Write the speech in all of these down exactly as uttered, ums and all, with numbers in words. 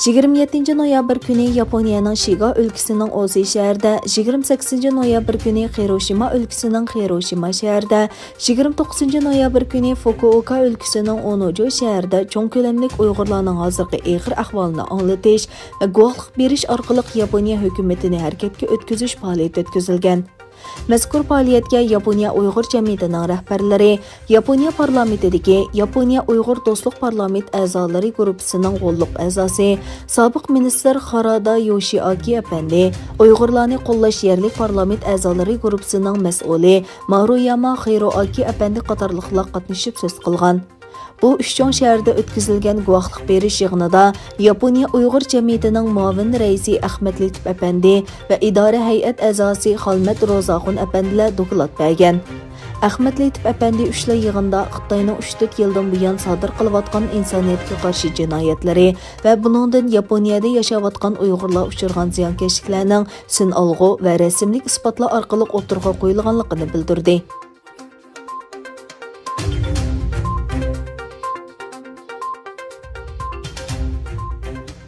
يىگىرمە يەتتىنچى نويابىر كۈنى ياپونىيەنىڭ شىگا ئۆلكىسىنىڭ ئوسى شەھىرىدە، يىگىرمە سەككىزىنچى نويابىر كۈنى خىروشىما ئۆلكىسىنىڭ خىروشىما شەھىرىدە، يىگىرمە توققۇزىنچى نويابىر كۈنى فۇكۇئوكا ئۆلكىسىنىڭ ئونوجو شەھىرىدە چوڭ كۆلەملىك ئۇيغۇرلارنىڭ ھازىرقى ئېغىر ئەھۋالىنى ئاڭلىتىش ۋە گۇۋاھلىق بېرىش ئارقىلىق ياپونىيە ھۆكۈمىتىنى ھەرىكەتكە ئۆتكۈزۈش پائالىيىتى ئۆتكۈزۈلگەن. مەزكۇر پائالىيەتكە ياپونىيە ئۇيغۇر جەمئىيىتىنىڭ رەھبەرلىرى، ياپونىيە پارلامېنتىدىكى ياپونىيە ئۇيغۇر دوستلۇق پارلامېنت ئەزالىرى گۇرۇپپىسىنىڭ غوللۇق ئەزاسى، سابىق مىنىستىر خارادا يوشىئاكى ئەپەندى، ئۇيغۇرلارنى قوللاش يەرلىك پارلامېنت ئەزالىرى گۇرۇپپىسىنىڭ مەسئۇلى ماروياما خىروئاكى ئەپەندى قاتارلىقلار قاتنىشىپ سۆز قىلغان. بۇ ئۈچ چوڭ شەھەردە ئۆتكۈزۈلگەن گۇۋاھلىق بېرىش يىغىنىدا ياپونىيە ئۇيغۇر جەمئىيىتىنىڭ مۇئاۋىن رەئىسى ئەخمەت لېتىپ ئەپەندى ۋە ئىدارە ھەيئەت ئەزاسى خالمەت روزاخۇن ئەپەندىلەر دوكلات بەرگەن. ئەخمەت لېتىپ ئەپەندى ئۈچلا يىغىندا خىتاينىڭ ئۈچ تۆت يىلدىن بۇيان سادىر قىلىۋاتقان ئىنسانىيەتكە قارشى جىنايەتلىرى ۋە بۇنىڭدىن ياپونىيەدە ياشاۋاتقان ئۇيغۇرلار ئۇچرىغان زىيانكەشلىكلەرنىڭ سىن ئالغۇ ۋە رەسىملىك ئىسپاتلار ئارقىلىق ئوتتۇرىغا قويۇلغانلىقىنى بىلدۈردى.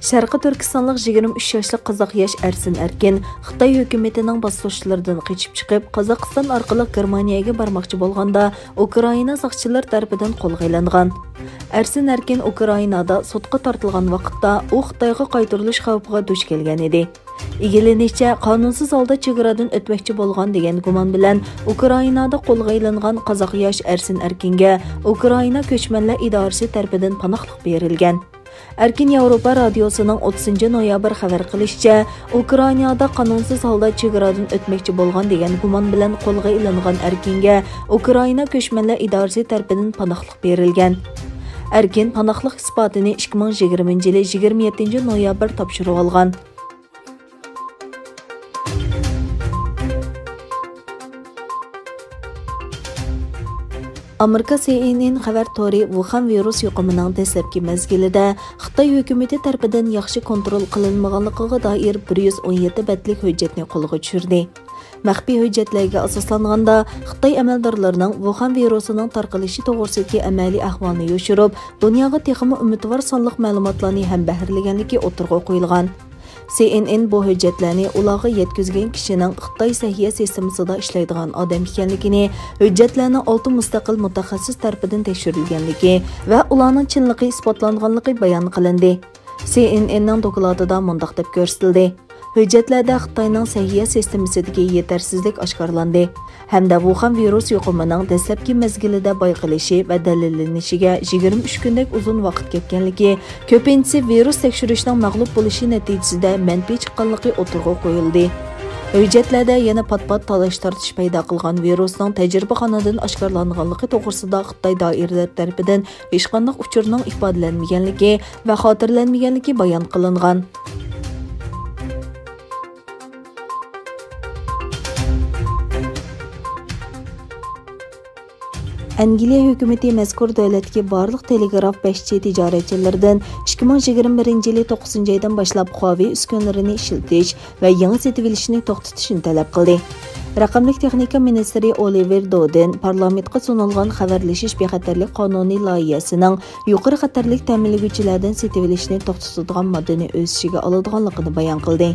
شەرقىي تۈركىستانلىق يىگىرمە ئۈچ ياشلىق قازاق ياش ئەرسىن ئەركىن خىتاي ھۆكۈمىتىنىڭ باسقۇچلىرىدىن قېچىپ چىقىپ، قازاقىستان ئارقىلىق گېرمانىيەگە بارماقچى بولغاندا، ئۇكرائىنا ساقچىلىرى تەرىپىدىن قولغا ئېلىنغان. ئەرسىن ئەركىن ئۇكرائىنادا سوتقا تارتىلغان ۋاقىتتا، ئۇ خىتايغا قايتۇرۇلۇش خەۋپىگە دۇچ كەلگەن ئىدى. ئىگىلىنىشىچە، قانۇنسىز ھالدا چېگرادىن ئۆتمەكچى بولغان دېگەن گۇمان بىلەن ئۇكرائىنادا قولغا ئېلىنغان قازاق ياش ئەرسىن ئەركىنگە ئۇكرائىنا كۆچمەنلەر ئىدارىسى تەرىپىدىن پاناھلىق بېرىلگەن. ئەركىن ياۋروپا رادىيوسىنىڭ ئوتتۇزىنچى نويابىر خەۋەر قىلىشىچە، ئۇكرائىنادا قانۇنسىز ھالدا چېگرادىن ئۆتمەكچى بولغان دېگەن گۇمان بىلەن قولغا ئېلىنغان ئەركىنگە ئۇكرائىنا كۆچمەنلەر ئىدارىسى تەرىپىدىن پاناھلىق بېرىلگەن. ئەركىن پاناھلىق ئىسپاتىنى ئىككى مىڭ يىگىرمىنچى يىلى يىگىرمە يەتتىنچى نويابىر تاپشۇرۇۋالغان. ئامېرىكا سى ئېن ئېن خەۋەر تورى ۋۇخەن ۋىرۇس يۇقۇمىنىڭ دەسلەپكى مەزگىلىدە خىتاي ھۆكۈمىتى تەرىپىدىن ياخشى كونترول قىلىنمىغانلىقىغا دائىر بىر يۈز ئون يەتتە بەتلىك ھۆججەتنى قولغا چۈشۈردى. مەخپىي ھۆججەتلەرگە ئاساسلانغاندا، خىتاي ئەمەلدارلىرىنىڭ ۋۇخەن ۋىرۇسىنىڭ تارقىلىشى توغرىسىدىكى ئەمەلىي ئەھۋالنى يوشۇرۇپ، دۇنياغا تېخىمۇ ئۈمىدۋار سانلىق مەلۇماتلارنى ھەمبەھىرلىگەنلىكى ئوتتۇرىغا قويۇلغان. سى ئېن ئېن بۇ ھۆججەتلەرنى ئۇلارغا يەتكۈزگەن كىشىنىڭ خىتاي سەھىيە سىستېمىسىدا ئىشلەيدىغان ئادەم ئىكەنلىكىنى، ھۆججەتلەرنىڭ ئالتە مۇستەقىل مۇتەخەسسىس تەرىپىدىن تەكشۈرۈلگەنلىكى ۋە ئۇلارنىڭ چىنلىقى ئىسپاتلانغانلىقى بايان قىلىندى. سى ئېن ئېننىڭ دوكلاتىدا مۇنداق دەپ كۆرسىتىلدى: ھۆججەتلەردە خىتاينىڭ سەھىيە سىستېمىسىدىكى يېتەرسىزلىك ئاشكارىلاندى. ھەمدە ۋۇخەن ۋىرۇس يۇقۇمىنىڭ دەسلەپكى مەزگىلىدە بايقىلىشى ۋە دەلىللىنىشىگە يىگىرمە ئۈچ كۈندەك ئۇزۇن ۋاقىت كەتكەنلىكى، كۆپىنچىسى ۋىرۇس تەكشۈرۈشنىڭ مەغلۇپ بولۇشى نەتىجىسىدە مەنپىي چىققانلىقى ئوتتۇرىغا قويۇلدى. ھۆججەتلەردە يەنە پات-پات تالاش-تارتىش پەيدا قىلغان ۋىرۇسنىڭ تەجرىبىخانىدىن ئاشكارىلانغانلىقى توغرىسىدا خىتاي دائىرىلىرى تەرىپىدىن ھېچقانداق ئۇچۇرنىڭ ئىپادىلەنمىگەنلىكى ۋە خاتىرىلەنمىگەنلىكى بايان قىلىنغان. ئەنگلىيە ھۆكۈمىتى مەزكۇر دۆلەتتىكى بارلىق تېلېگراف بەشچى تىجارەتچىلىرىدىن ئىككى مىڭ يىگىرمە بىرىنچى يىلى توققۇزىنچى ئايدىن باشلاپ خۇاۋېي ئۈسكۈنىلىرىنى ئىشلىتىش ۋە يېڭى سېتىۋېلىشنى توختىتىشنى تەلەپ قىلدى. رەقەملىك تېخنىكا مىنىستىرى ئولىۋېر دودېن پارلامېنتقا سۇنۇلغان خەۋەرلىشىش بىخەتەرلىك قانۇنى لايىھەسىنىڭ يۇقىرى خەتەرلىك تەمىنلىگۈچىلەردىن سېتىۋېلىشنى توختىتىدىغان ماددىنى ئۆز ئىچىگە ئالىدىغانلىقىنى بايان قىلدى.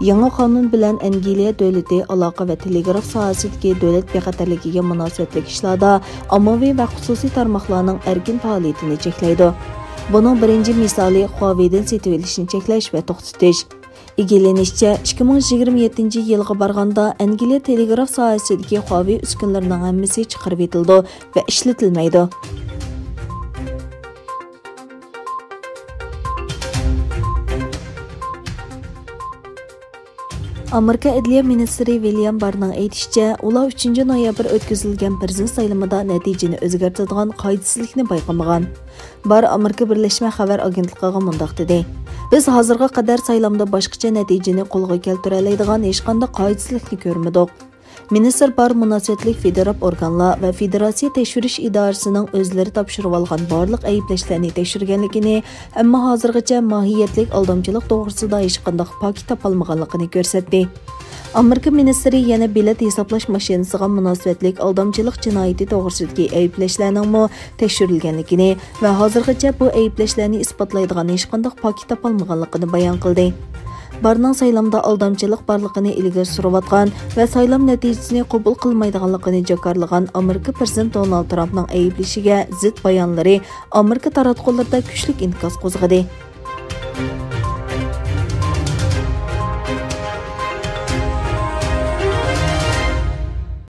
يېڭى قانۇن بىلەن ئەنگلىيە دۆلىتى ئالاقە ۋە تېلېگراف ساھەسىدىكى دۆلەت بىخەتەرلىكىگە مۇناسىۋەتلىك ئىشلاردا ئاممىۋى ۋە خۇسۇسىي تارماقلارنىڭ ئەركىن پائالىيىتىنى چەكلەيدۇ. بۇنىڭ بىرىنچى مىسالى خۇاۋېيدىن سېتىۋېلىشنى چەكلەش ۋە توختىتىش. ئىگىلىنىشىچە، ئىككى مىڭ يىگىرمە يەتتىنچى يىلغا بارغاندا ئەنگلىيە تېلېگراف ساھەسىدىكى خۇاۋېي ئۈسكۈنىلىرىنىڭ ھەممىسى چىقىرىۋېتىلىدۇ ۋە ئىشلىتىلمەيدۇ. ئامېرىكا ئەدلىيە مىنىستىرى ۋىليام بارنىڭ ئېيتىشىچە، ئۇلار ئۈچىنچى نويابىر ئۆتكۈزۈلگەن پىرېزىدېنت سايلىمىدا نەتىجىنى ئۆزگەرتىدىغان قائىدىسىزلىكنى بايقىمىغان. بار ئامېرىكا بىرلەشمە خەۋەر ئاگېنتلىقىغا مۇنداق دېدى: بىز ھازىرغا قەدەر سايلامدا باشقىچە نەتىجىنى قولغا كەلتۈرەلەيدىغان ھېچقانداق قائىدىسىزلىكنى كۆرمىدۇق. مىنىستىر بار مۇناسىۋەتلىك فېدېرال ئورگانلار ۋە فېدېراتسىيە تەكشۈرۈش ئىدارىسىنىڭ ئۆزلىرى تاپشۇرۇۋالغان بارلىق ئەيىبلەشلەرنى تەكشۈرگەنلىكىنى، ئەمما ھازىرغىچە ماھىيەتلىك ئالدامچىلىق توغرىسىدا ھېچقانداق پاكىت تاپالمىغانلىقىنى كۆرسەتتى. ئامېرىكا مىنىستىرى يەنە بېلەت ھېسابلاش ماشىنىسىغا مۇناسىۋەتلىك ئالدامچىلىق جىنايىتى توغرىسىدىكى ئەيىبلەشلەرنىڭمۇ تەكشۈرۈلگەنلىكىنى ۋە ھازىرغىچە بۇ ئەيىبلەشلەرنى ئىسپاتلايدىغان ھېچقانداق پاكىت تاپالمىغانلىقىنى بايان قىلدى. بارنىڭ سايلامدا ئالدامچىلىق بارلىقىنى ئىلگىرى سۈرۈۋاتقان ۋە سايلام نەتىجىسىنى قوبۇل قىلمايدىغانلىقىنى جاكارلىغان ئامېرىكا پىرېزىدېنتى دونالد ترامپنىڭ ئەيىبلىشىگە زىت بايانلىرى ئامېرىكا تاراتقۇلىرىدا كۈچلۈك ئىنكاس قوزغىدى.